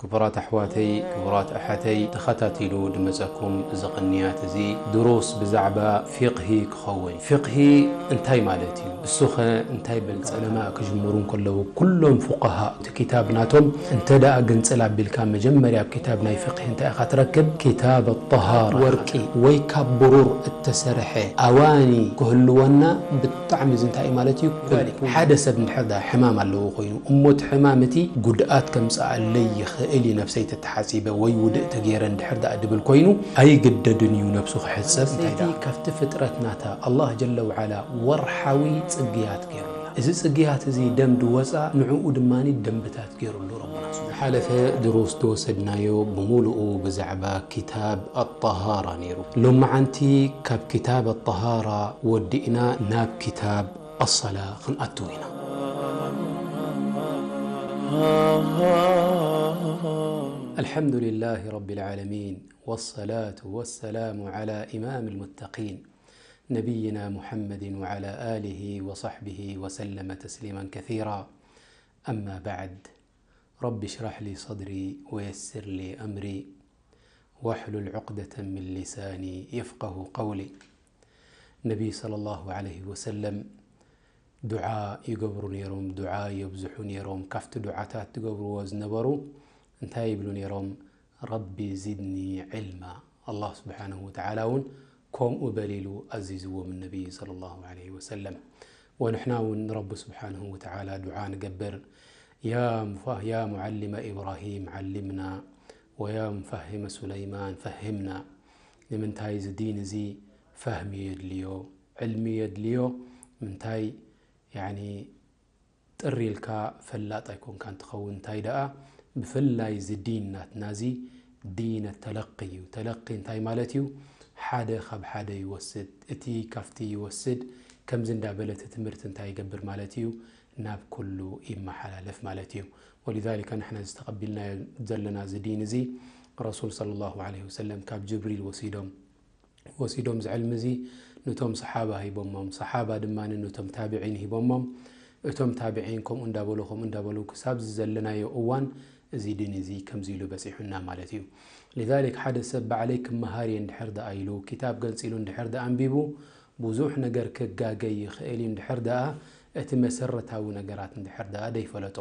ክቡራት ኣሕዋተይ፣ ክቡራት ኣሓተይ፣ ተኸታቲሉ ድመጸኩም እዚ ቅንያት እዚ ድሩስ ብዛዕባ ፊቕሂ ክኸውን። ፊቕሂ እንታይ ማለት እዩ? እሱኸ እንታይ በል? ዑለማ ክጅምሩ እንከለዉ ኩሎም ፉቃሃ እቲ ኪታብ ናቶም እንተ ደኣ ግንጽል ኣቢልካ መጀመርያ ኣብ ኪታብ ናይ ፊቕሂ እንታይ ኢኻ ትረክብ? ኪታብ ኣጠሃራ። ወርቂ ወይ ካብ ብሩር እተሰርሐ ኣዋኒ ክህልወና ብጣዕሚ እዚ እንታይ እዩ ማለት እዩ? ሓደ ሰብ እንድሕር ደኣ ሕማም ኣለዎ ኮይኑ እሞ እቲ ሕማም እቲ ጉድኣት ከምጽኣለይ ይኽእል እዩ ነብሰይ ተተሓጺበ ወይ ውድእ ተገይረ እንድሕር ደኣ ድብል ኮይኑ ኣይግደድን እዩ ነብሱ ክሕጸብ። እንታይ ደኣ ካብቲ ፍጥረት ናታ ኣላህ ጀለ ወዓላ ወርሓዊ ጽግያት ገይሩላ። እዚ ጽግያት እዚ ደም ድወጻ ንዕኡ ድማ ደንብታት ገይሩሉ ረቡና። ዝሓለፈ ድሩስ ዝወሰድናዮ ብምሉኡ ብዛዕባ ኪታብ ኣጠሃራ ነይሩ። ሎመዓንቲ ካብ ኪታብ ኣጠሃራ ወዲእና ናብ ኪታብ ኣሰላ ክንኣትው ኢና። الحمد لله رب العالمين، والصلاة والسلام على إمام المتقين، نبينا محمد وعلى آله وصحبه وسلم تسليما كثيرا. أما بعد، رب اشرح لي صدري ويسر لي أمري واحلل عقدة من لساني يفقه قولي. ነቢይ ሰለላሁ ዐለይሂ ወሰለም ዱዓ ይገብሩ ነይሮም፣ ዱዓ የብዝሑ ነይሮም። ካብቲ ዱዓታት ዝገብርዎ ዝነበሩ እንታይ ይብሉ ነይሮም? ረቢ ዚድኒ ዒልማ። ኣላህ ስብሓነሁ ወተዓላ እውን ከምኡ በል ኢሉ ኣዚዝዎም ነቢይ ሰለላሁ ዐለይሂ ወሰለም። ወንሕና እውን ንረቢ ስብሓነሁ ወተዓላ ዱዓ ንገብር። ያ ሙፋ-፣ ያ ሙዓሊመ ኢብራሂም ዓሊምና፣ ወያ ሙፋሂመ ሱለይማን ፈሂምና። ንምንታይ እዚ ዲን እዚ ፈህሚ የድልዮ፣ ዕልሚ የድልዮ። ምንታይ ያኒ ጥር ኢልካ ፈላጥ ኣይኮንካን ትኸውን። እንታይ ደኣ ብፍላይ እዚ ዲን ናትና እዚ ዲነ ተለቂ እዩ። ተለቂ እንታይ ማለት እዩ? ሓደ ካብ ሓደ ይወስድ፣ እቲ ካብቲ ይወስድ። ከምዚ እንዳበለ እቲ ትምህርቲ እንታይ ይገብር ማለት እዩ? ናብ ኩሉ ይመሓላለፍ ማለት እዩ። ወሊዛሊከ ንሕና ዝተቐቢልናዮ ዘለና እዚ ዲን እዚ ረሱል ሰለላሁ ዐለይሂ ወሰለም ካብ ጅብሪል ወሲዶም ወሲዶም እዚ ዕልሚ እዚ ነቶም ሰሓባ ሂቦሞም፣ ሰሓባ ድማ ነቶም ታብዒን ሂቦሞም፣ እቶም ታብዒን ከምኡ እንዳበሉ ከምኡ እንዳበሉ ክሳብ እዚ ዘለናዮ እዋን እዚ ዲን እዚ ከምዚ ኢሉ በጺሑና ማለት እዩ። ሊዛሊክ ሓደ ሰብ ባዕለይ ክመሃር እየ እንድሕር ደኣ ኢሉ ኪታብ ገንጺሉ እንድሕር ደኣ ኣንቢቡ ብዙሕ ነገር ክጋገይ ይኽእል እዩ እንድሕር ደኣ እቲ መሰረታዊ ነገራት እንድሕር ደኣ ደይፈለጦ።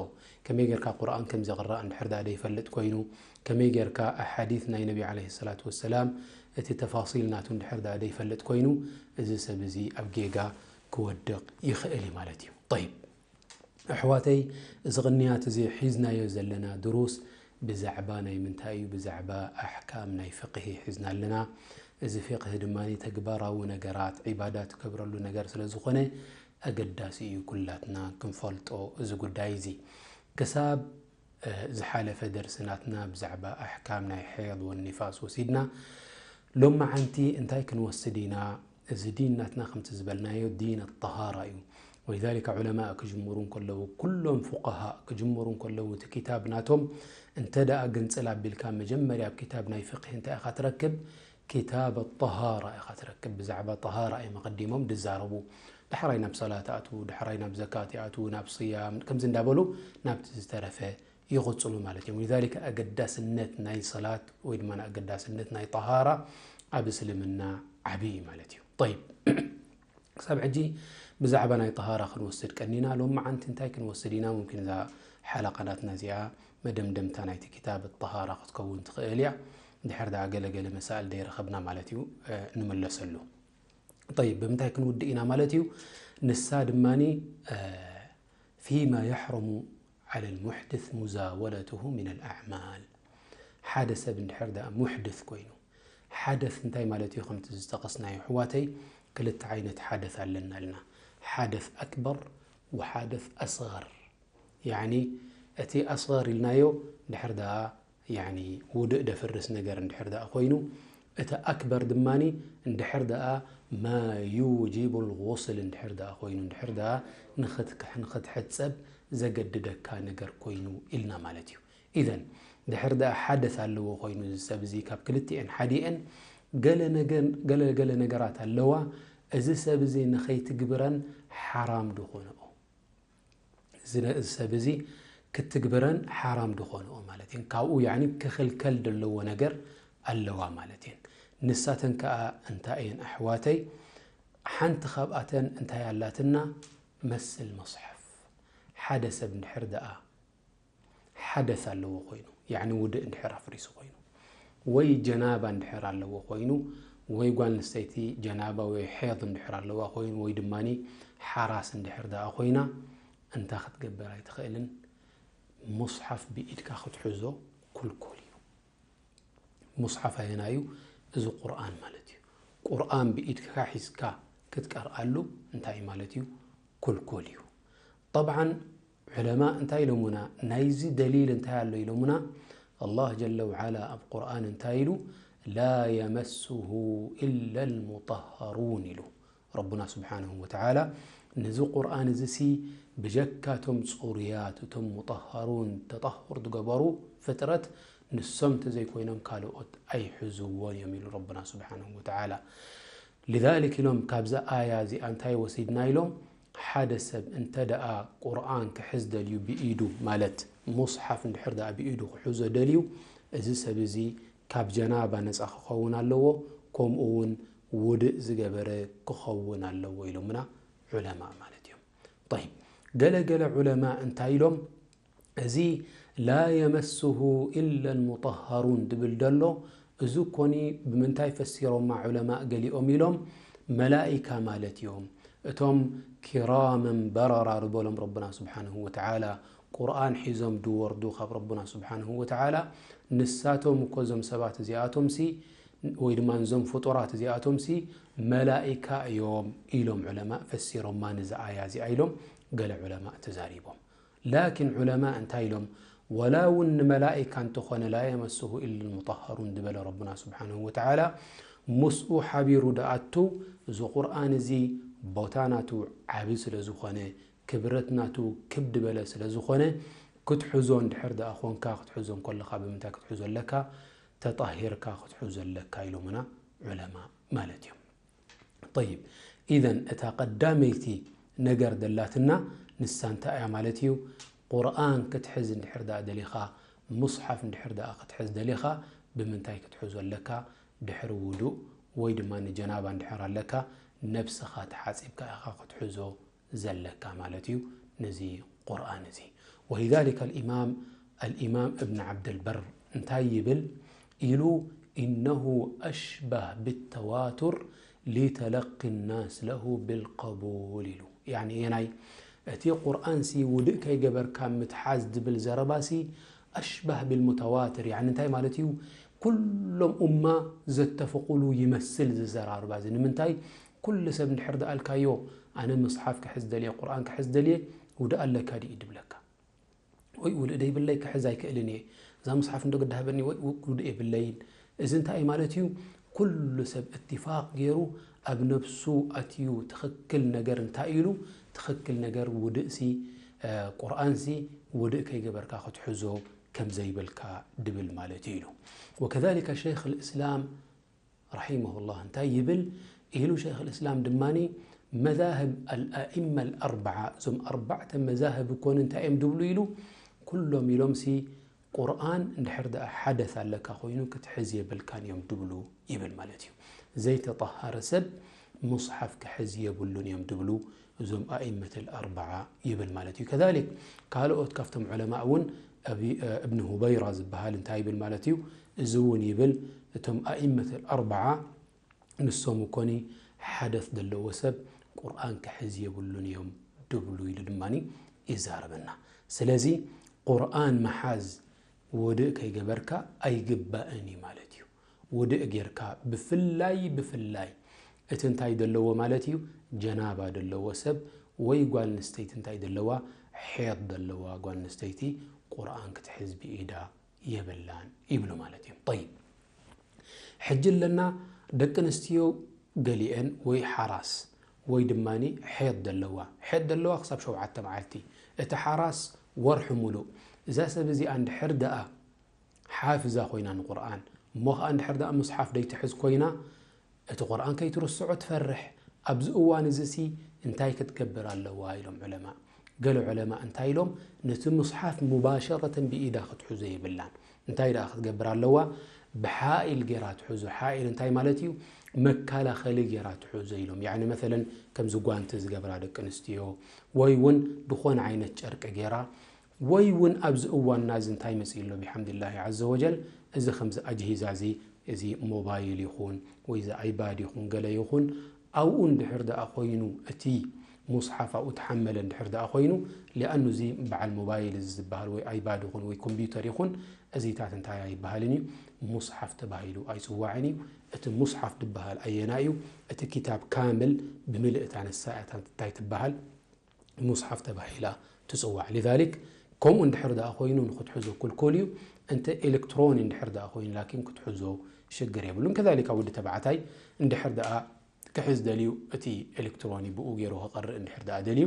ከመይ ጌርካ ቁርኣን ከም ዝቕራእ እንድሕር ደኣ ደይፈልጥ ኮይኑ፣ ከመይ ጌርካ ኣሓዲት ናይ ነቢ ዓለይሂ ሰላቱ ወሰላም እቲ ተፋሲል ናቱ እንድሕር ደኣ ደይፈልጥ ኮይኑ፣ እዚ ሰብ እዚ ኣብ ጌጋ ክወድቕ ይኽእል እዩ ማለት እዩ። ጠይብ፣ ኣሕዋተይ፣ እዚ ቅንያት እዚ ሒዝናዮ ዘለና ድሩስ ብዛዕባ ናይ ምንታይ እዩ? ብዛዕባ ኣሕካም ናይ ፍቅሂ ሒዝና ኣለና። እዚ ፍቅሂ ድማ ተግባራዊ ነገራት፣ ዒባዳ ትገብረሉ ነገር ስለ ዝኾነ፣ ኣገዳሲ እዩ ኩላትና ክንፈልጦ እዚ ጉዳይ እዚ። ክሳብ፣ እ፣ ዝሓለፈ ደርሲ ናትና ብዛዕባ ኣሕካም ናይ ሐይድ ወኒፋስ ወሲድና። ሎመዓንቲ እንታይ ክንወስድ ኢና? እዚ ዲን ናትና ከምቲ ዝበልናዮ ዲን ኣጠሃራ እዩ። ወሊዛሊከ ዑለማእ ክጅምሩ እንከለዉ፣ ኩሎም ፉቀሃእ ክጅምሩ እንከለዉ፣ እቲ ኪታብ ናቶም እንተ ደኣ ግንጽል ኣቢልካ፣ መጀመርያ ኣብ ኪታብ ናይ ፍቅሂ እንታይ ኢኻ ትረክብ? ኪታብ ጠሃራ ኢኻ ትረክብ። ብዛዕባ ጠሃራ እዮም ኣቐዲሞም ድዛረቡ። ዳሕራይ ናብ ሰላት ይኣትዉ፣ ዳሕራይ ናብ ዘካት ይኣትዉ፣ ናብ ስያም፣ ከምዚ እንዳበሉ ናብቲ ዝተረፈ ይቕጽሉ ማለት እዮም። ሊዛሊከ ኣገዳስነት ናይ ሰላት ወይ ድማ ኣገዳስነት ናይ ጠሃራ ኣብ እስልምና ዓቢ እዩ ማለት እዩ። ጠይብ፣ ክሳብ ሕጂ ብዛዕባ ናይ ጠሃራ ክንወስድ ቀኒና፣ ሎመዓንቲ እንታይ ክንወስድ ኢና? ሙምኪን እዛ ሓለቃ ናትና እዚኣ መደምደምታ ናይቲ ኪታብ ጠሃራ ክትከውን ትኽእል እያ። ድሕር ደኣ ገለገለ መሳእል ደይረኸብና ማለት እዩ፣ እ፣ ንምለሰሉ። ጠይብ፣ ብምንታይ ክንውድእ ኢና ማለት እዩ? ንሳ ድማኒ፣ እ፣ ፊማ የሕሩሙ ዐለ ልሙሕድስ ሙዛወለትሁ ሚን ልኣዕማል። ሓደ ሰብ እንድሕር ደኣ ሙሕድስ ኮይኑ፣ ሓደስ እንታይ ማለት እዩ? ከምቲ ዝጠቐስናዮ፣ ኣሕዋተይ፣ ክልተ ዓይነት ሓደስ ኣለና ኢልና። ሓደስ ኣክበር ወሓደስ ኣስገር። ያዕኒ፣ እቲ ኣስገር ኢልናዮ፣ ድሕር ደኣ፣ ያዕኒ፣ ውዱእ ደፍርስ ነገር እንድሕር ደኣ ኮይኑ፣ እቲ ኣክበር ድማኒ፣ እንድሕር ደኣ ማ ዩጅቡ ልጉስል እንድሕር ደኣ ኮይኑ፣ እንድሕር ደኣ ንኽትክ-፣ ንኽትሕጸብ ዘገድደካ ነገር ኮይኑ ኢልና ማለት እዩ። ኢዘን፣ ድሕር ደኣ ሓደስ ኣለዎ ኮይኑ፣ እዚ ሰብ እዚ ካብ ክልቲኤን ሓዲኤን ገለ ነገር፣ ገለ፣ ገለ ነገራት ኣለዋ፣ እዚ ሰብ እዚ ንኸይትግብረን ሓራም ድኾነኦ። እዚ ነ-፣ እዚ ሰብ እዚ ክትግብረን ሓራም ዝኾንኦ ማለት እየን። ካብኡ ያኒ ክኽልከል ዘለዎ ነገር ኣለዋ ማለት እየን። ንሳተን ከኣ እንታይ እየን ኣሕዋተይ? ሓንቲ ካብኣተን እንታይ ኣላትና? መስል መጽሓፍ። ሓደ ሰብ እንድሕር ደኣ ሓደስ ኣለዎ ኮይኑ፣ ያኒ ውድእ እንድሕር ኣፍሪሱ ኮይኑ፣ ወይ ጀናባ እንድሕር ኣለዎ ኮይኑ፣ ወይ ጓል ኣንስተይቲ ጀናባ ወይ ሐይድ እንድሕር ኣለዋ ኮይኑ፣ ወይ ድማኒ ሓራስ እንድሕር ደኣ ኮይና፣ እንታይ ክትገብር ኣይትኽእልን? ሙስሓፍ ብኢድካ ክትሕዞ ኩልኩል እዩ። ሙስሓፍ ኣየናዩ? እዚ ቁርኣን ማለት እዩ። ቁርኣን ብኢድካ ሒዝካ ክትቀርኣሉ እንታይ ማለት እዩ? ኩልኩል እዩ። ጠብዓን ዑለማ እንታይ ኢሎሙና? ናይዚ ደሊል እንታይ ኣሎ ኢሎሙና? ኣላህ ጀለ ወዓላ ኣብ ቁርኣን እንታይ ኢሉ? ላ የመስሁ ኢላ ልሙጠሃሩን ኢሉ። ረቡና ስብሓንሁ ወተዓላ ነዚ ቁርኣን እዚ ሲ ብጀካቶም ጽሩያት፣ እቶም ሙጠሃሩን፣ ተጠሁር ዝገበሩ ፍጥረት፣ ንሶም እንተዘይኮይኖም ካልኦት ኣይሕዝዎን እዮም ኢሉ ረቡና ስብሓንሁ ወተዓላ። ሊዛሊክ ኢሎም ካብዛ ኣያ እዚኣ እንታይ ወሲድና ኢሎም? ሓደ ሰብ እንተ ደኣ ቁርኣን ክሕዝ ደልዩ ብኢዱ፣ ማለት ሙስሓፍ እንድሕር ደኣ ብኢዱ ክሕዞ ደልዩ፣ እዚ ሰብ እዚ ካብ ጀናባ ነጻ ክኸውን ኣለዎ፣ ከምኡ እውን ውድእ ዝገበረ ክኸውን ኣለዎ ኢሎምና ዑለማ ማለት እዮም። ጠይብ፣ ገለ ገለ ዑለማ እንታይ ኢሎም? እዚ ላ የመስሁ ኢላ ልሙጠሃሩን ድብል ደሎ፣ እዚ ኮኒ ብምንታይ ፈሲሮማ ዑለማእ? ገሊኦም ኢሎም መላኢካ ማለት እዮም። እቶም ኪራመን በረራ ዝበሎም ረቡና ስብሓንሁ ወተዓላ፣ ቁርኣን ሒዞም ድወርዱ ካብ ረቡና ስብሓንሁ ወተዓላ፣ ንሳቶም እኮ እዞም ሰባት እዚኣቶምሲ፣ ወይ ድማ እዞም ፍጡራት እዚኣቶምሲ መላኢካ እዮም ኢሎም ዑለማእ ፈሲሮማ ነዚ ኣያ እዚኣ ኢሎም ገለ ዑለማእ ተዛሪቦም። ላኪን ዑለማ እንታይ ኢሎም? ወላ እውን ንመላኢካ እንተኾነ ላ የመስሁ ኢላ ልሙጠሃሩን ዝበለ ረቡና ስብሓንሁ ወተዓላ፣ ምስኡ ሓቢሩ ደኣቱ እዚ ቁርኣን እዚ ቦታ ናቱ ዓቢ ስለ ዝኾነ፣ ክብረት ናቱ ክብ ድበለ ስለ ዝኾነ፣ ክትሕዞ እንድሕር ደኣ ኾንካ፣ ክትሕዞ እንከለኻ ብምንታይ ክትሕዞ ኣለካ? ተጣሂርካ ክትሕዞ ኣለካ ኢሎምና ዑለማ ማለት እዮም። ጠይብ፣ ኢዘን እታ ቀዳመይቲ ነገር ደላትና ንሳ እንታይ እያ ማለት እዩ? ቁርኣን ክትሕዝ እንድሕር ደኣ ደሊኻ፣ ሙስሓፍ እንድሕር ደኣ ክትሕዝ ደሊኻ፣ ብምንታይ ክትሕዞ ኣለካ? ድሕሪ ውዱእ ወይ ድማ ንጀናባ እንድሕር ኣለካ፣ ነብስኻ ተሓጺብካ ኢኻ ክትሕዞ ዘለካ ማለት እዩ ነዚ ቁርኣን እዚ። ወሊዛሊከ ኣልኢማም፣ ኣልኢማም እብን ዓብደልበር እንታይ ይብል ኢሉ? ኢነሁ ኣሽባህ ብተዋቱር ሊተለቂ ናስ ለሁ ብልቀቡል ኢሉ። ያኒ የናይ እቲ ቁርኣንሲ ውድእ ከይገበርካ ምትሓዝ ዝብል ዘረባሲ ኣሽባህ ብልሙተዋትር፣ ያኒ እንታይ ማለት እዩ? ኩሎም ኡማ ዘተፍቑሉ ይመስል ዝዘራርባ እዚ። ንምንታይ? ኩሉ ሰብ እንድሕር ደኣልካዮ፣ ኣነ መጽሓፍ ክሕዝ ደልየ፣ ቁርኣን ክሕዝ ደልየ፣ ውድእ ኣለካ ድዩ ድብለካ? ወይ ውድእ ደይብለይ ክሕዝ ኣይክእልን እየ፣ እዛ መጽሓፍ እንዶ ግዳህበኒ ወይ ውድእ የብለይን። እዚ እንታይ እዩ ማለት እዩ? ኩሉ ሰብ እትፋቕ ገይሩ ኣብ ነብሱ ኣትዩ ትኽክል ነገር እንታይ ኢሉ? ትኽክል ነገር ውድእሲ፣ እ፣ ቁርኣንሲ ውድእ ከይገበርካ ክትሕዞ ከም ዘይብልካ ድብል ማለት እዩ ኢሉ። ወከዛሊከ ሸይኽ ልእስላም ረሒመሁላህ እንታይ ይብል ኢሉ? ሸይኽ ልእስላም ድማኒ መዛህብ ኣልኣኢመ ኣልኣርበዓ፣ እዞም ኣርባዕተ መዛህብ እኮን እንታይ እዮም ድብሉ ኢሉ? ኩሎም ኢሎምሲ ቁርኣን እንድሕር ደኣ ሓደስ ኣለካ ኮይኑ ክትሕዝ የብልካን እዮም ድብሉ ይብል ማለት እዩ። ዘይተጠሃረ ሰብ ሙስሓፍ ክሕዝ የብሉን እዮም ድብሉ እዞም ኣኢመት ኣልኣርበዓ ይብል ማለት እዩ። ከዛሊክ ካልኦት ካብቶም ዑለማ እውን እብ-፣ እብን ሁበይራ ዝበሃል እንታይ ይብል ማለት እዩ? እዚ እውን ይብል እቶም ኣኢመት ኣልኣርበዓ ንሶም እኮኒ ሓደስ ዘለዎ ሰብ ቁርኣን ክሕዝ የብሉን እዮም ድብሉ ኢሉ ድማኒ ይዛረበና። ስለዚ ቁርኣን ምሓዝ ውድእ ከይገበርካ ኣይግባእን እዩ ማለት እዩ። ውድእ ጌርካ ብፍላይ፣ ብፍላይ እቲ እንታይ ዘለዎ ማለት እዩ? ጀናባ ዘለዎ ሰብ ወይ ጓል ኣንስተይቲ እንታይ ዘለዋ? ሐይድ ዘለዋ ጓል ኣንስተይቲ ቁርኣን ክትሕዝ ብኢዳ የብላን ይብሉ ማለት እዮም። ጠይብ፣ ሕጂ ኣለና ደቂ ኣንስትዮ ገሊአን ወይ ሓራስ ወይ ድማኒ ሐይድ ዘለዋ፣ ሐይድ ዘለዋ ክሳብ ሸውዓተ መዓልቲ፣ እቲ ሓራስ ወርሒ ሙሉእ። እዛ ሰብ እዚኣ እንድሕር ደኣ ሓፍዛ ኮይና ንቁርኣን፣ እሞ ኸኣ እንድሕር ደኣ ሙስሓፍ ደይትሕዝ ኮይና፣ እቲ ቁርኣን ከይትርስዖ ትፈርሕ። ኣብዚ እዋን እዚ ሲ እንታይ ክትገብር ኣለዋ ኢሎም ዑለማ? ገለ ዑለማ እንታይ ኢሎም፣ ነቲ ሙስሓፍ ሙባሸረተን ብኢዳ ክትሕዞ የብላን። እንታይ ደኣ ክትገብር ኣለዋ? ብሓኢል ገይራ ትሕዞ። ሓኢል እንታይ ማለት እዩ? መከላኸሊ ገይራ ትሕዞ ኢሎም። ያዕኒ መሰለን ከምዚ ጓንቲ ዝገብራ ደቂ ኣንስትዮ፣ ወይ እውን ድኾነ ዓይነት ጨርቂ ገይራ፣ ወይ እውን ኣብዚ እዋንና እዚ እንታይ መፂኡ ኣሎ፣ ቢሓምድላሂ ዓዘ ወጀል፣ እዚ ከምዚ ኣጅሂዛ እዚ፣ እዚ ሞባይል ይኹን ወይ እዚ ኣይባድ ይኹን ገለ ይኹን፣ ኣብኡ እንድሕር ደኣ ኮይኑ፣ እቲ ሙስሓፍ ኣብኡ ተሓመለ እንድሕር ደኣ ኮይኑ፣ ሊኣኑ እዚ በዓል ሞባይል እዚ ዝበሃል ወይ ኣይባድ ይኹን ወይ ኮምፒውተር ይኹን፣ እዚታት እንታይ ኣይበሃልን እዩ፣ ሙስሓፍ ተባሂሉ ኣይፅዋዕን እዩ። እቲ ሙስሓፍ ዝበሃል ኣየናይ እዩ? እቲ ኪታብ ካምል ብምልእታ ንሳ እያ እንታይ ትበሃል? ሙስሓፍ ተባሂላ ትፅዋዕ። ሊዛሊክ፣ ከምኡ እንድሕር ደኣ ኮይኑ ንክትሕዞ ክልኩል እዩ። እንተ ኤሌክትሮኒ እንድሕር ደኣ ኮይኑ ላኪን ክትሕዞ ሽግር የብሉን። ከዛሊካ ወዲ ተባዕታይ እንድሕር ደኣ ክሕዝ ደልዩ፣ እቲ ኤሌክትሮኒ ብኡ ገይሩ ክቐርእ እንድሕር ደኣ ደልዩ፣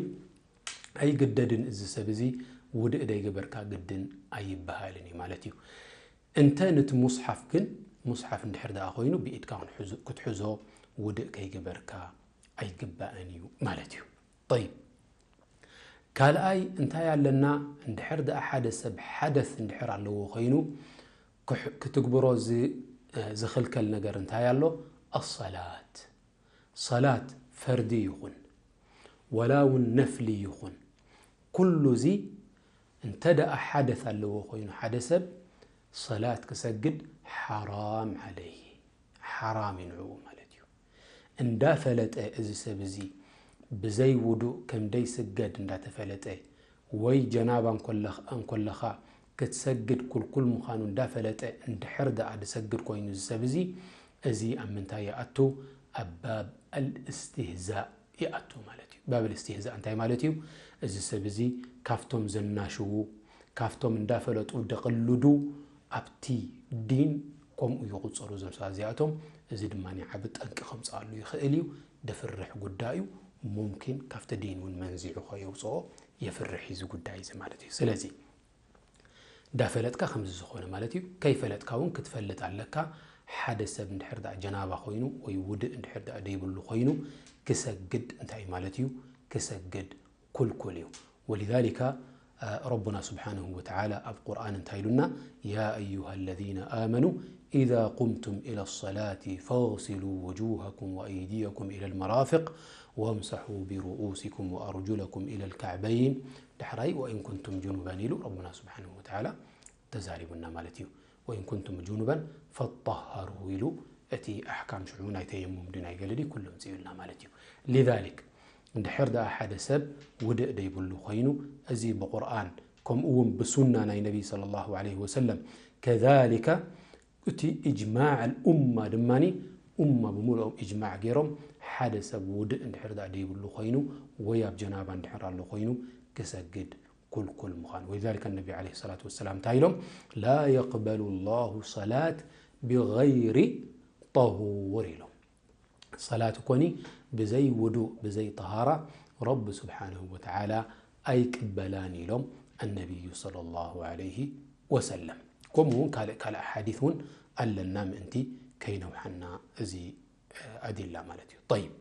ኣይግደድን። እዚ ሰብ እዚ ውድእ ደይገበርካ ግድን ኣይበሃልን እዩ ማለት እዩ። እንተ ነቲ ሙስሓፍ ግን፣ ሙስሓፍ እንድሕር ደኣ ኮይኑ ብኢድካ ክንሕዞ-፣ ክትሕዞ ውድእ ከይገበርካ ኣይግባእን እዩ ማለት እዩ። ጠይብ፣ ካልኣይ እንታይ ኣለና? እንድሕር ደኣ ሓደ ሰብ ሓደስ እንድሕር ኣለዎ ኮይኑ፣ ክሕ-፣ ክትግብሮ ዝ-፣ ዝኽልከል ነገር እንታይ ኣሎ? ኣሰላት። ሰላት ፈርዲ ይኹን፣ ወላ እውን ነፍሊ ይኹን፣ ኩሉ እዚ እንተ ደኣ ሓደስ ኣለዎ ኮይኑ ሓደ ሰብ ሰላት ክሰግድ ሓራም ዓለይሂ፣ ሓራም እዩ ንዕኡ ማለት እዩ። እንዳፈለጠ እዚ ሰብ እዚ ብዘይ ውዱእ ከም ደይስገድ እንዳተፈለጠ፣ ወይ ጀናባ እንኮለኽ-፣ እንኮለኻ ክትሰግድ ኩልኩል ምዃኑ እንዳፈለጠ እንድሕር ደኣ ዝሰግድ ኮይኑ እዚ ሰብ እዚ፣ እዚ ኣብ ምንታይ ይኣቱ? ኣብ ባብ ኣልእስትህዛእ ይኣቱ ማለት እዩ። ባብ ኣልእስትህዛእ እንታይ ማለት እዩ? እዚ ሰብ እዚ ካብቶም ዘናሽዉ፣ ካብቶም እንዳፈለጡ ደቕልዱ ኣብቲ ዲን ከምኡ ይቑጸሩ እዞም ሰባት እዚኣቶም። እዚ ድማ ዓቢ ጠንቂ ከምጽኣሉ ይኽእል እዩ። ደፍርሕ ጉዳይ እዩ። ሙምኪን ካብቲ ዲን እውን መንዚዑ ከየውጽኦ የፍርሕ እዩ እዚ ጉዳይ እዚ ማለት እዩ። ስለዚ እንዳፈለጥካ ከምዚ ዝኾነ ማለት እዩ። ከይፈለጥካ እውን ክትፈልጥ ኣለካ። ሓደ ሰብ እንድሕር ደኣ ጀናባ ኮይኑ ወይ ውድእ እንድሕር ደኣ ደይብሉ ኮይኑ ክሰግድ እንታይ ማለት እዩ? ክሰግድ ኩልኩል እዩ። ولذلك፣ አ፣ ረቡና ስብሓነሁ ወተዓላ ኣብ ቁርኣን እንታይ ኢሉና? يا أيها الذين آمنوا إذا قمتم إلى الصلاة فاغسلوا وجوهكم وأيديكم إلى المرافق وامسحوا برؤوسكم وأرجلكم إلى الكعبين። ዳሕራይ وإن كنتم جنبا ኢሉ ረቡና ስብሓነሁ ወተዓላ ተዛሪቡና ማለት እዩ። وإن كنتم جنبا فاطهروا ኢሉ እቲ ኣሕካም ሽዑ ናይ ተየሙም ድዩ ናይ ገለ ድዩ ኩሉ ኣምፂኡልና ማለት እዩ። لذلك እንድሕር ደኣ ሓደ ሰብ ውድእ ደይብሉ ኮይኑ፣ እዚ ብቁርኣን ከምኡ እውን ብሱና ናይ ነቢ ሰለላሁ ዐለይሂ ወሰለም፣ ከዛሊከ እቲ ኢጅማዕ ኣልኡማ ድማ ኡማ ብምልኦም ኢጅማዕ ገይሮም፣ ሓደ ሰብ ውድእ እንድሕር ደኣ ደይብሉ ኮይኑ ወይ ኣብ ጀናባ እንድሕር ኣሎ ኮይኑ ክሰግድ ኩልኩል ምዃኑ። ولذلك النبي عليه الصلاة والسلام እንታይ ኢሎም? لا يقبل الله صلاة بغير طهور ኢሎም። ሰላት እኮኒ ብዘይ ውዱእ፣ ብዘይ ጠሃራ ረቢ ስብሓንሁ ወተዓላ ኣይቅበላን ኢሎም ኣነቢዩ ሰለላሁ ዐለይሂ ወሰለም። ከምኡ እውን ካልእ ካልእ ሓዲት እውን ኣለና ምእንቲ ከይነውሓና እዚ ኣዲላ ማለት እዩ። ጠይብ፣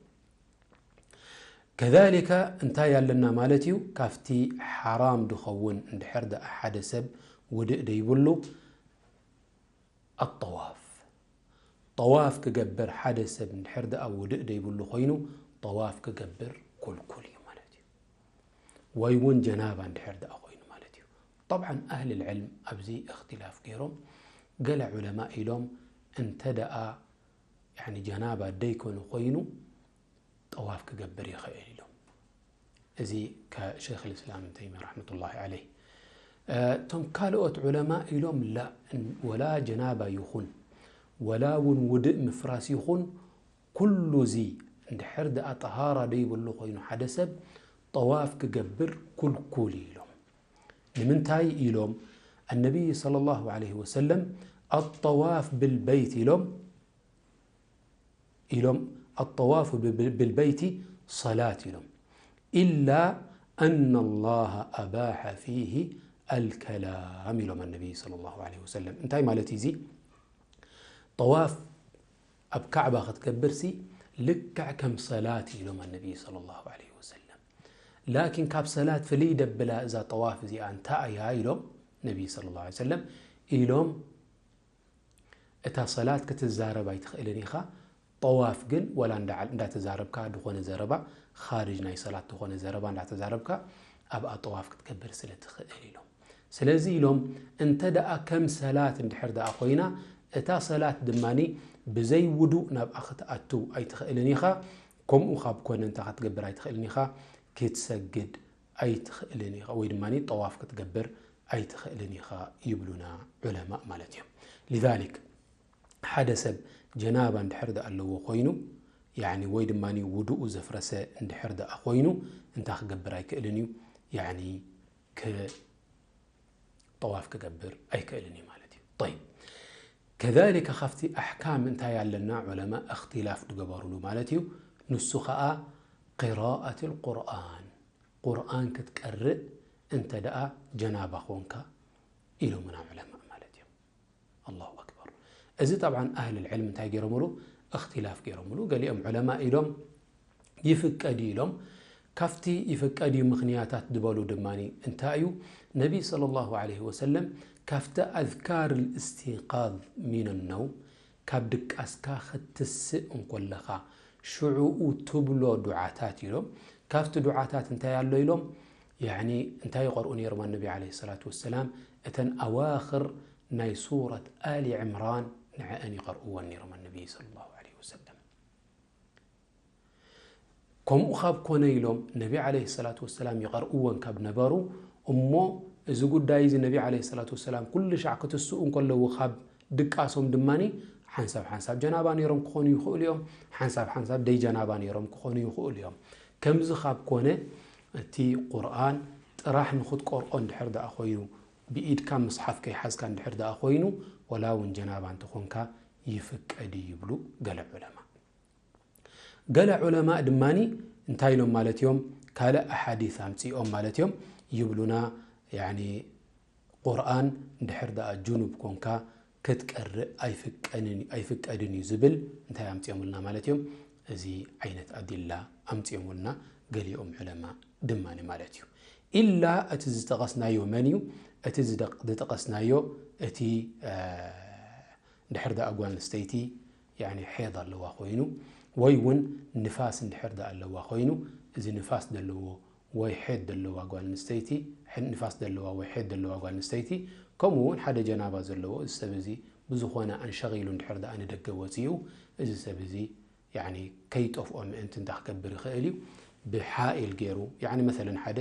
ከዛሊከ እንታይ ኣለና ማለት እዩ? ካብቲ ሓራም ድኸውን እንድሕር ደኣ ሓደ ሰብ ውድእ ደይብሉ ኣጠዋፍ፣ ጠዋፍ ክገብር ሓደ ሰብ እንድሕር ደኣ ውድእ ደይብሉ ኮይኑ ጠዋፍ ክገብር ኩልኩል እዩ ማለት እዩ። ወይ እውን ጀናባ እንድሕር ደኣ ኮይኑ ማለት እዩ። ጠብዓን ኣህል ልዕልም ኣብዚ እኽትላፍ ገይሮም፣ ገለ ዑለማ ኢሎም እንተ ደኣ ያኒ ጀናባ ደይኮነ ኮይኑ ጠዋፍ ክገብር ይኽእል ኢሎም። እዚ ከሸይኽ ልእስላም ተይሚ ረሕመቱላሂ ዐለይህ። እቶም ካልኦት ዑለማ ኢሎም ላ፣ ወላ ጀናባ ይኹን ወላ እውን ውድእ ምፍራስ ይኹን ኩሉ እዚ እንድሕር ደኣ ጠሃራ ደይብሉ ኮይኑ ሓደ ሰብ ጠዋፍ ክገብር ኩልኩል እዩ ኢሎም። ንምንታይ ኢሎም? ኣነቢይ ሰለላሁ ዐለይሂ ወሰለም ኣጠዋፍ ብልበይት ኢሎም ኢሎም ኣጠዋፉ ብልበይቲ ሰላት ኢሎም። ኢላ ኣነ ላሃ ኣባሐ ፊሂ ኣልከላም ኢሎም ኣነቢይ ሰለላሁ ዐለይሂ ወሰለም። እንታይ ማለት እዩ እዚ? ጠዋፍ ኣብ ካዕባ ክትገብርሲ ልክዕ ከም ሰላት ኢሎም ኣነቢይ ሰለላሁ ዐለይሂ ወሰለም። ላኪን ካብ ሰላት ፍልይ ደብላ እዛ ጠዋፍ እዚኣ እንታይ እያ ኢሎም ነቢ ሰለላሁ ዐለይሂ ወሰለም ኢሎም፣ እታ ሰላት ክትዛረብ ኣይትኽእልን ኢኻ። ጠዋፍ ግን ወላ እንዳ-፣ እንዳተዛረብካ ዝኾነ ዘረባ፣ ኻርጅ ናይ ሰላት ዝኾነ ዘረባ እንዳተዛረብካ ኣብኣ ጠዋፍ ክትገብር ስለ ትኽእል ኢሎም። ስለዚ ኢሎም እንተ ደኣ ከም ሰላት እንድሕር ደኣ ኮይና፣ እታ ሰላት ድማኒ ብዘይ ውዱእ ናብኣ ክትኣቱ ኣይትኽእልን ኢኻ። ከምኡ ካብ ኮነ እንታይ ክትገብር ኣይትኽእልን ኢኻ፣ ክትሰግድ ኣይትኽእልን ኢኻ፣ ወይ ድማ ጠዋፍ ክትገብር ኣይትኽእልን ኢኻ ይብሉና ዑለማእ ማለት እዮም። ሊዛሊክ ሓደ ሰብ ጀናባ እንድሕር ደኣ ኣለዎ ኮይኑ፣ ያኒ ወይ ድማ ውዱኡ ዘፍረሰ እንድሕር ደኣ ኮይኑ እንታይ ክገብር ኣይክእልን እዩ፣ ያኒ ክ-፣ ጠዋፍ ክገብር ኣይክእልን እዩ ማለት እዩ። ጠይብ፣ ከዛሊከ ካብቲ ኣሕካም እንታይ ኣለና ዑለማ እኽትላፍ ዝገበሩሉ ማለት እዩ። ንሱ ኸኣ ቅራኣት ልቁርኣን፣ ቁርኣን ክትቀርእ እንተ ደኣ ጀናባ ኾንካ ኢሎምና ዑለማ ማለት እዮም። ኣላሁ ኣክበር። እዚ ጠብዓን ኣህል ልዕልም እንታይ ገይሮምሉ? እኽትላፍ ገይሮምሉ። ገሊኦም ዑለማ ኢሎም ይፍቀድ እዩ ኢሎም። ካብቲ ይፍቀድ እዩ ምኽንያታት ዝበሉ ድማ እንታይ እዩ? ነቢ ሰለላሁ ዐለይሂ ወሰለም ካብቲ ኣዝካር ልእስቲንቃዝ ሚን ነውም፣ ካብ ድቃስካ ክትስእ እንኮለኻ ሽዑኡ ትብሎ ዱዓታት ኢሎም። ካብቲ ዱዓታት እንታይ ኣሎ ኢሎም? ያኒ እንታይ ይቐርኡ ነይሮም ኣነቢ ዐለይሂ ሰላቱ ወሰላም? እተን ኣዋኽር ናይ ሱረት ኣሊ ዕምራን ንዐአን ይቐርእወን ነይሮም ኣነቢ ሰለላሁ ዐለይሂ ወሰለም። ከምኡ ካብ ኮነ ኢሎም ነቢ ዐለይሂ ሰላቱ ወሰላም ይቐርእወን ካብ ነበሩ፣ እሞ እዚ ጉዳይ እዚ ነቢ ዐለይሂ ሰላቱ ወሰላም ኩሉ ሻዕ ክትስኡ እንከለዉ ካብ ድቃሶም ድማኒ ሓንሳብ ሓንሳብ ጀናባ ነይሮም ክኾኑ ይኽእሉ እዮም፣ ሓንሳብ ሓንሳብ ደይ ጀናባ ነይሮም ክኾኑ ይኽእሉ እዮም። ከምዚ ካብ ኮነ እቲ ቁርኣን ጥራሕ ንኽትቀርኦ እንድሕር ደኣ ኮይኑ፣ ብኢድካ ምስሓፍ ከይሓዝካ እንድሕር ደኣ ኮይኑ፣ ወላ እውን ጀናባ እንተኾንካ ይፍቀድ እዩ ይብሉ ገለ ዑለማ። ገለ ዑለማእ ድማኒ እንታይ ኢሎም ማለት እዮም? ካልእ ኣሓዲስ ኣምጺኦም ማለት እዮም። ይብሉና፣ ያኒ፣ ቁርኣን እንድሕር ደኣ ጅኑብ ኮንካ ክትቀርእ ኣይፍቀንን-፣ ኣይፍቀድን እዩ ዝብል እንታይ ኣምጺኦምልና ማለት እዮም? እዚ ዓይነት ኣዲላ ኣምጺኦምልና ገሊኦም ዑለማ ድማኒ ማለት እዩ። ኢላ እቲ ዝጠቐስናዮ መን እዩ? እቲ ዝደቕ-፣ ዝጠቐስናዮ እቲ፣ እ፣ እንድሕር ደኣ ጓል ኣንስተይቲ፣ ያኒ፣ ሐይድ ኣለዋ ኮይኑ፣ ወይ እውን ንፋስ እንድሕር ደኣ ኣለዋ ኮይኑ፣ እዚ ንፋስ ዘለዎ ወይ ሐይድ ዘለዋ ጓል ኣንስተይቲ፣ ሐ-፣ ንፋስ ዘለዋ ወይ ሐይድ ዘለዋ ጓል ኣንስተይቲ፣ ከምኡ እውን ሓደ ጀናባ ዘለዎ፣ እዚ ሰብ እዚ ብዝኾነ ኣንሸቒሉ እንድሕር ደኣ ንደገ ወፂኡ፣ እዚ ሰብ እዚ፣ ያኒ፣ ከይጠፍኦ ምእንቲ እንታይ ክገብር ይኽእል እዩ? ብሓኤል ገይሩ፣ ያኒ፣ መሰለን ሓደ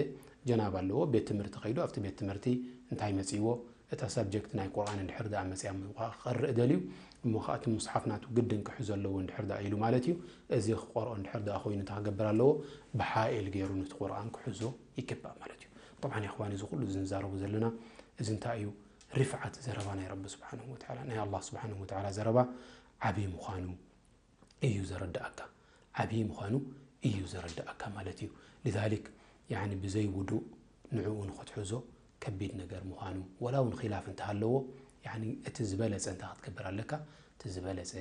ጀናባ ኣለዎ፣ ቤት ትምህርቲ ከይዱ፣ ኣብቲ ቤት ትምህርቲ እንታይ መፂዎ? እታ ሳብጀክት ናይ ቁርኣን እንድሕር ደኣ መፅያ ምዃ ክቐርእ ደልዩ፣ እሞ ኸኣ እቲ ሙስሓፍ ናቱ ግድን ክሕዞ ኣለዎ እንድሕር ደኣ ኢሉ ማለት እዩ። እዚ ክቆርኦ እንድሕር ደኣ ኮይኑ እንታይ ክገብር ኣለዎ? ብሓኤል ገይሩ ነቲ ቁርኣን ክሕዞ ይግባእ ማለት እዩ። ጠብዓን የኽዋን፣ እዚ ኩሉ እዚ ንዛረቦ ዘለና፣ እዚ እንታይ እዩ? ሪፍዓት ዘረባ ናይ ረቢ ስብሓንሁ ወተዓላ፣ ናይ ኣላህ ስብሓንሁ ወተዓላ ዘረባ ዓብዪ ምዃኑ እዩ ዘረድኣካ። ዓብዪ ምዃኑ እዩ ዘረድኣካ ማለት እዩ። ሊዛሊክ፣ ያኒ፣ ብዘይ ውዱእ ንዕኡ ንኽትሕዞ ከቢድ ነገር ምዃኑ፣ ወላ እውን ኺላፍ እንተሃለዎ፣ ያኒ፣ እቲ ዝበለጸ እንታይ ክትገብር ኣለካ? እቲ ዝበለጸ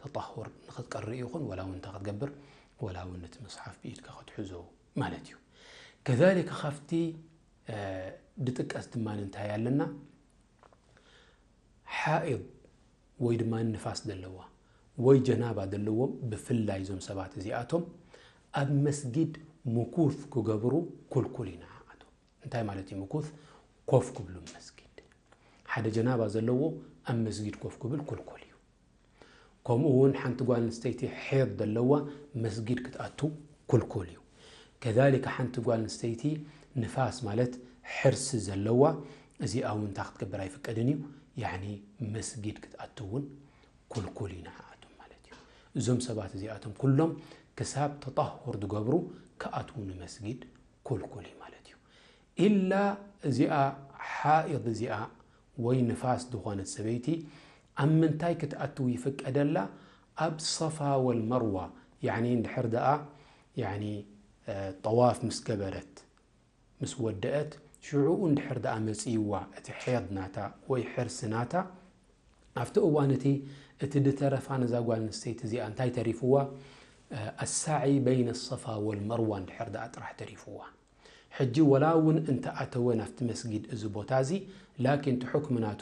ተጣሁር ንኽትቀርእ ይኹን፣ ወላ እውን እንታይ ክትገብር? ወላ እውን ነቲ መጽሓፍ ብኢድካ ክትሕዞ ማለት እዩ። ከዛሊክ፣ ካብቲ፣ እ፣ ድጥቀስ ድማ እንታይ ኣለና? ሓኢድ ወይ ድማ ንፋስ ዘለዋ ወይ ጀናባ ዘለዎም፣ ብፍላይ እዞም ሰባት እዚኣቶም ኣብ መስጊድ ምኩፍ ክገብሩ ኩልኩል እዩ ንዓኣቶም። እንታይ ማለት እዩ ምኩፍ? ኮፍ ክብሉ መስጊድ። ሓደ ጀናባ ዘለዎ ኣብ መስጊድ ኮፍ ክብል ኩልኩል እዩ። ከምኡ እውን ሓንቲ ጓል ኣንስተይቲ ሐይድ ዘለዋ መስጊድ ክትኣቱ ኩልኩል እዩ። ከዛሊከ ሓንቲ ጓል ኣንስተይቲ ንፋስ ማለት ሕርሲ ዘለዋ፣ እዚኣ እውን እንታይ ክትገብር ኣይፍቀድን እዩ። ያኒ መስጊድ ክትኣቱ እውን ኩልኩል እዩ ንዓኣቶም ማለት እዩ። እዞም ሰባት እዚኣቶም ኩሎም ክሳብ ተጣሁር ዝገብሩ ክኣትዉ ንመስጊድ ኩልኩል እዩ ማለት እዩ። ኢላ እዚኣ ሓኢድ እዚኣ ወይ ንፋስ ዝኾነት ሰበይቲ ኣብ ምንታይ ክትኣትው ይፍቀደላ? ኣብ ሰፋ ወልመርዋ፣ ያኒ እንድሕር ደኣ፣ ያኒ፣ እ፣ ጠዋፍ ምስ ገበረት፣ ምስ ወደአት፣ ሽዑኡ እንድሕር ደኣ መጺእዋ እቲ ሐይድ ናታ ወይ ሕርሲ ናታ፣ ኣብቲ እዋን እቲ፣ እቲ ድተረፋ ነዛ ጓል ኣንስተይቲ እዚኣ እንታይ ተሪፍዋ? እ፣ ኣሳዒ በይነ ሰፋ ወልመርዋ እንድሕር ደኣ ጥራሕ ተሪፍዋ። ሕጂ ወላ እውን እንተኣተወ ናብቲ መስጊድ እዚ ቦታ እዚ፣ ላኪን እቲ ሕክሚ ናቱ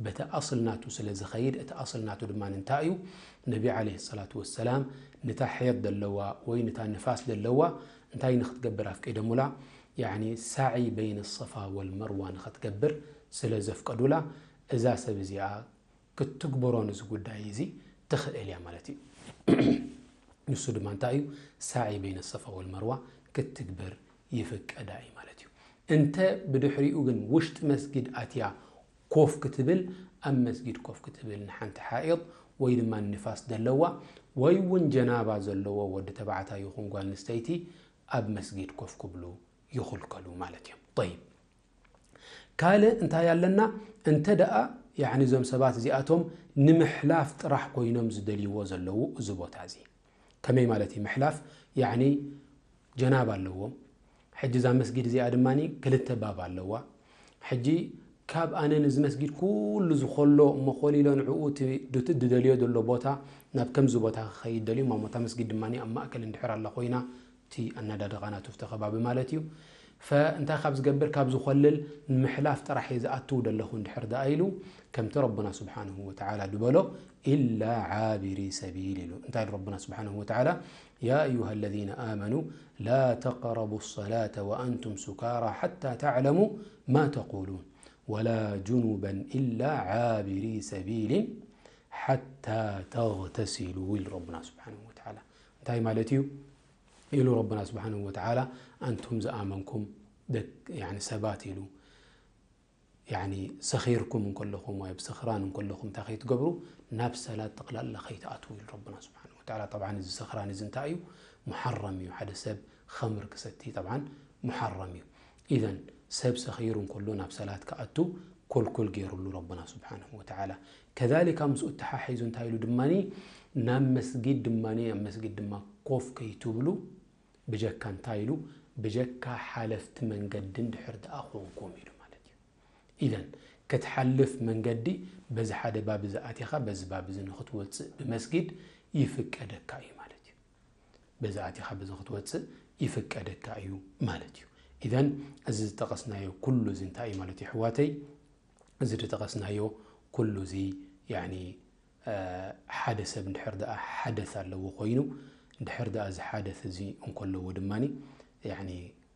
በቲ ኣስል ናቱ ስለ ዝኸይድ፣ እቲ ኣስል ናቱ ድማ እንታይ እዩ? ነቢ ዓለይሂ ሰላቱ ወሰላም ንታ ሕየድ ዘለዋ ወይ ንታ ንፋስ ዘለዋ እንታይ ንኽትገብር ኣፍቂዶሙላ? ያዕኒ ሳዒ በይነ ሰፋ ወልመርዋ ንኽትገብር ስለ ዘፍቀዱላ፣ እዛ ሰብ እዚኣ ክትግበሮ ንዚ ጉዳይ እዚ ትኽእል እያ ማለት እዩ። ንሱ ድማ እንታይ እዩ? ሳዒ በይነ ሰፋ ወልመርዋ ክትግበር ይፍቀዳ እዩ ማለት እዩ። እንተ ብድሕሪኡ ግን ውሽጢ መስጊድ ኣትያ ኮፍ ክትብል፣ ኣብ መስጊድ ኮፍ ክትብል ንሓንቲ ሓኢድ ወይ ድማ ንፋስ ዘለዋ ወይ እውን ጀናባ ዘለዎ ወዲ ተባዕታይ ይኹን ጓል ኣንስተይቲ ኣብ መስጊድ ኮፍ ክብሉ ይኽልከሉ ማለት እዮም። ጠይብ፣ ካልእ እንታይ ኣለና? እንተ ደኣ ያዕኒ እዞም ሰባት እዚኣቶም ንምሕላፍ ጥራሕ ኮይኖም ዝደልይዎ ዘለዉ እዚ ቦታ እዚ። ከመይ ማለት እዩ ምሕላፍ? ያዕኒ ጀናባ ኣለዎም። ሕጂ እዛ መስጊድ እዚኣ ድማ ክልተ ባብ ኣለዋ። ሕጂ ካብ ኣነ ንዚ መስጊድ ኩሉ ዝኸሎ እሞ ኮሊሎ ንዕኡ እቲ ዱት ዝደልዮ ዘሎ ቦታ ናብ ከምዚ ቦታ ክኸይድ ደልዩ እሞ እታ መስጊድ ድማ ኣብ ማእከል እንድሕር ኣላ ኮይና እቲ ኣናዳድቓ ናቱ ኣብቲ ከባቢ ማለት እዩ። ፈእንታይ ካብ ዝገብር ካብ ዝኾልል ንምሕላፍ ጥራሕ እየ ዝኣትው ደለኹ እንድሕር ደኣ ኢሉ ከምቲ ረቡና ስብሓንሁ ወተዓላ ዝበሎ ኢላ ዓቢሪ ሰቢል ኢሉ። እንታይ ኢሉ ረቡና ስብሓንሁ ወተዓላ? يا أيها الذين آمنوا لا تقربوا الصلاة وأنتم سكارى حتى تعلموا ما تقولون ولا جنبا إلا عابري سبيل حتى تغتسلوا ኢሉ ረቡና ስብሓንሁ ወተዓላ። እንታይ ማለት እዩ? ኢሉ ረቡና ስብሓንሁ ወተዓላ ኣንቱም ዝኣመንኩም ደቅ ያኒ ሰባት ኢሉ ያኒ ሰኺርኩም እንከለኹም ወይ ኣብ ስኽራን እንከለኹም እንታይ ከይትገብሩ ናብ ሰላት ጠቕላላ ከይትኣትዉ ኢሉ ረቡና ስብሓንሁ ወተዓላ። ጠብዓን እዚ ስኽራን እዚ እንታይ እዩ? ሙሓረም እዩ። ሓደ ሰብ ኸምር ክሰቲ ጠብዓን ሙሓረም እዩ። ኢዘን ሰብ ሰኺሩ እንከሎ ናብ ሰላት ክኣቱ ኮልኮል ገይሩሉ ረቡና ስብሓንሁ ወተዓላ። ከዛሊካ ምስኡ ተሓሒዙ እንታይ ኢሉ ድማኒ ናብ መስጊድ ድማኒ ኣብ መስጊድ ድማ ኮፍ ከይትብሉ ብጀካ እንታይ ኢሉ ብጀካ ሓለፍቲ መንገዲ እንድሕር ደኣ ኮንኩም ኢሉ ማለት እዩ። ኢዘን ክትሓልፍ መንገዲ በዚ ሓደ ባብ እዚ ኣቲኻ በዚ ባብ እዚ ንኽትወፅእ ብመስጊድ ይፍቀደካ እዩ ማለት እዩ። በዚ ኣቲኻ በዚ ክትወፅእ ይፍቀደካ እዩ ማለት እዩ። ኢዘን እዚ ዝጠቐስናዮ ኩሉ እዚ እንታይ እዩ ማለት እዩ ኣሕዋተይ? እዚ ዝጠቐስናዮ ኩሉ እዚ ያኒ ሓደ ሰብ እንድሕር ደኣ ሓደት ኣለዎ ኮይኑ እንድሕር ደኣ እዚ ሓደት እዚ እንከለዎ ድማ ያኒ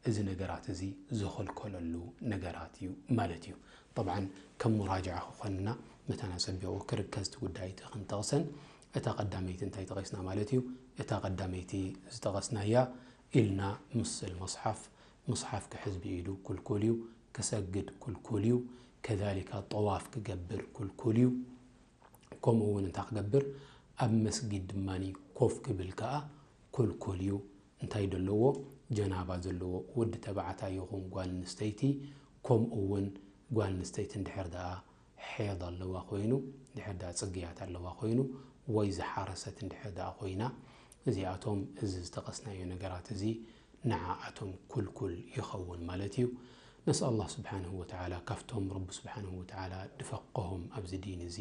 እዚ ነገራት እዚ ዝኸልከለሉ ነገራት እዩ ማለት እዩ። ጠብዓን ከም ሙራጅዓ ክኾንና መታን ኣጸቢቑ ክርከዝ እቲ ጉዳይ እቲ ክንጠቕሰን እታ ቀዳመይቲ እንታይ ጠቒስና ማለት እዩ? እታ ቀዳመይቲ ዝጠቐስናያ ኢልና ምስል መጽሓፍ መጽሓፍ ክሕዝ ብኢዱ ኩልኩል እዩ። ክሰግድ ኩልኩል እዩ። ከዛሊካ ጠዋፍ ክገብር ኩልኩል እዩ። ከምኡ እውን እንታይ ክገብር ኣብ መስጊድ ድማ ኮፍ ክብል ከዓ ኩልኩል እዩ። እንታይ ደለዎ ጀናባ ዘለዎ ወዲ ተባዕታይ ይኹን ጓል ኣንስተይቲ ከምኡ እውን ጓል ኣንስተይቲ እንድሕር ደኣ ሐይድ ኣለዋ ኮይኑ እንድሕር ደኣ ፅግያት ኣለዋ ኮይኑ ወይ ዝሓረሰት እንድሕር ደኣ ኮይና እዚኣቶም እዚ ዝጠቐስናዮ ነገራት እዚ ንዓኣቶም ኩልኩል ይኸውን ማለት እዩ። ነስኣል ኣላህ ስብሓንሁ ወተዓላ ካብቶም ረቢ ስብሓንሁ ወተዓላ ድፈቀሆም ኣብዚ ዲን እዚ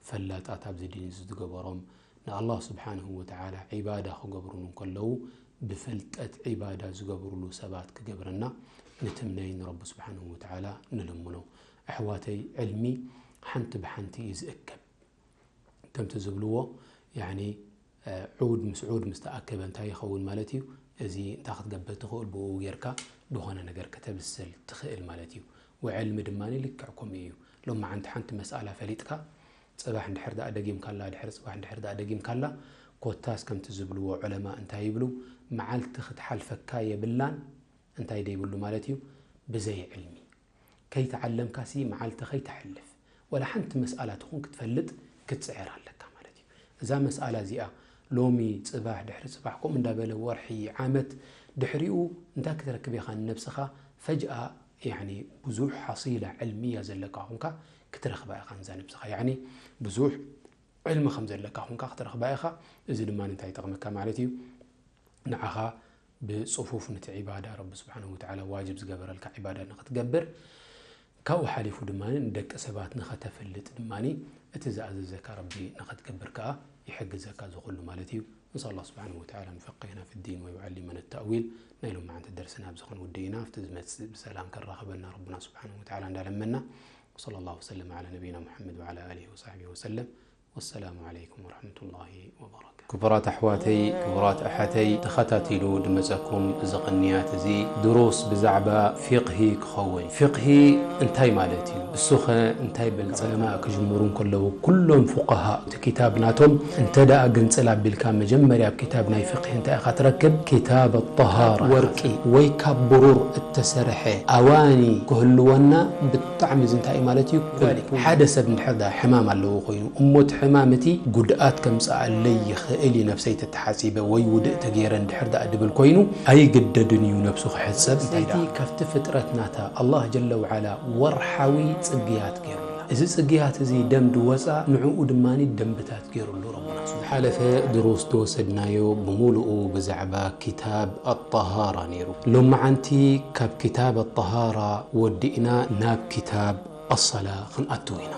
ፈላጣት ኣብዚ ዲን እዚ ዝገበሮም ንኣላህ ስብሓንሁ ወተዓላ ዒባዳ ክገብሩሉ እንከለዉ ብፍልጠት ዒባዳ ዝገብሩሉ ሰባት ክገብረና ንትምነይ ንረቢ ስብሓንሁ ወተዓላ ንልምኖ። ኣሕዋተይ ዕልሚ ሓንቲ ብሓንቲ እዩ ዝእከብ። ከምቲ ዝብልዎ ያኒ ዑድ ምስ ዑድ ምስ ተኣከበ እንታይ ይኸውን ማለት እዩ? እዚ እንታይ ክትገብር ትኽእል ብኡ ጌርካ ዝኾነ ነገር ከተብስል ትኽእል ማለት እዩ። ወዕልሚ ድማ ልክዕ ከምኡ እዩ። ሎማዓንቲ ሓንቲ መስኣላ ፈሊጥካ ጽባሕ እንድሕር ደኣ ደጊምካላ ድሕሪ ጽባሕ እንድሕር ደኣ ደጊምካላ ኮታስ ከምቲ ዝብልዎ ዑለማ እንታይ ይብሉ መዓልቲ ክትሓልፈካ የብላን እንታይ ደይብሉ ማለት እዩ ብዘይ ዕልሚ ከይተዓለምካሲ መዓልቲ ከይተሕልፍ ወላ ሓንቲ መስኣላ ትኹን ክትፈልጥ ክትፅዕር ኣለካ ማለት እዩ። እዛ መስኣላ እዚኣ ሎሚ ፅባሕ ድሕሪ ፅባሕ ከምኡ እንዳበለ ወርሒ ዓመት ድሕሪኡ እንታይ ክትረክብ ኢኻ ንነብስኻ ፈጅኣ ያኒ ብዙሕ ሓሲላ ዕልምያ ዘለካ ኹንካ ክትረኽባ ኢኻ ንዛ ነብስኻ ያኒ ብዙሕ ዕልሚ ከም ዘለካ ኹንካ ክትረኽባ ኢኻ። እዚ ድማ እንታይ ይጠቕመካ ማለት እዩ ንዓኻ ብፅፉፍ ነቲ ዒባዳ ረቢ ስብሓንሁ ወተዓላ ዋጅብ ዝገበረልካ ዒባዳ ንኽትገብር ካብኡ ሓሊፉ ድማ ንደቂ ሰባት ንኸተፍልጥ ድማ እቲ ዝኣዘዘካ ረቢ ንኽትገብር ከዓ ይሕግዘካ ዝኽሉ ማለት እዩ። نسأل الله سبحانه وتعالى أن يفقهنا في الدين ويعلمنا التأويل. نايلوم معنا درسنا بزخن ودينا في تزمت بسلام كرخبنا ربنا سبحانه وتعالى عند لمنا. وصلى الله وسلم على نبينا محمد وعلى آله وصحبه وسلم. والسلام عليكم ورحمة الله وبركاته. ክቡራት ኣሕዋተይ፣ ክቡራት ኣሓተይ፣ ተኸታቲሉ ድመጸኩም እዚ ቅንያት እዚ ድሩስ ብዛዕባ ፊቕሂ ክኸውን። ፊቕሂ እንታይ ማለት እዩ? እሱኸ እንታይ በል? ዑለማ ክጅምሩ እንከለዉ ኩሎም ፉቀሃ እቲ ኪታብ ናቶም እንተ ደኣ ግንጽል ኣቢልካ መጀመርያ ኣብ ኪታብ ናይ ፊቕሂ እንታይ ኢኻ ትረክብ? ኪታብ ኣጠሃራ። ወርቂ ወይ ካብ ብሩር እተሰርሐ ኣዋኒ ክህልወና ብጣዕሚ እዚ እንታይ እዩ ማለት እዩ? ዛሊክ ሓደ ሰብ እንድሕር ደኣ ሕማም ኣለዎ ኮይኑ እሞ እቲ ሕማም እቲ ጉድኣት ከምጽኣለይ ይኽእል እዩ ነብሰይ ተተሓጺበ ወይ ውድእ ተገይረ እንድሕር ደኣ ድብል ኮይኑ ኣይግደድን እዩ ነብሱ ክሕጸብ። እንታይ ደኣ ካብቲ ፍጥረት ናታ ኣላህ ጀለ ወዓላ ወርሓዊ ጽግያት ገይሩላ። እዚ ጽግያት እዚ ደም ድወጻ ንዕኡ ድማ ደንብታት ገይሩሉ ረቡና። ዝሓለፈ ድሩስ ዝወሰድናዮ ብምሉኡ ብዛዕባ ኪታብ ኣጠሃራ ነይሩ። ሎመዓንቲ ካብ ኪታብ ኣጠሃራ ወዲእና ናብ ኪታብ ኣሰላ ክንኣትው ኢና።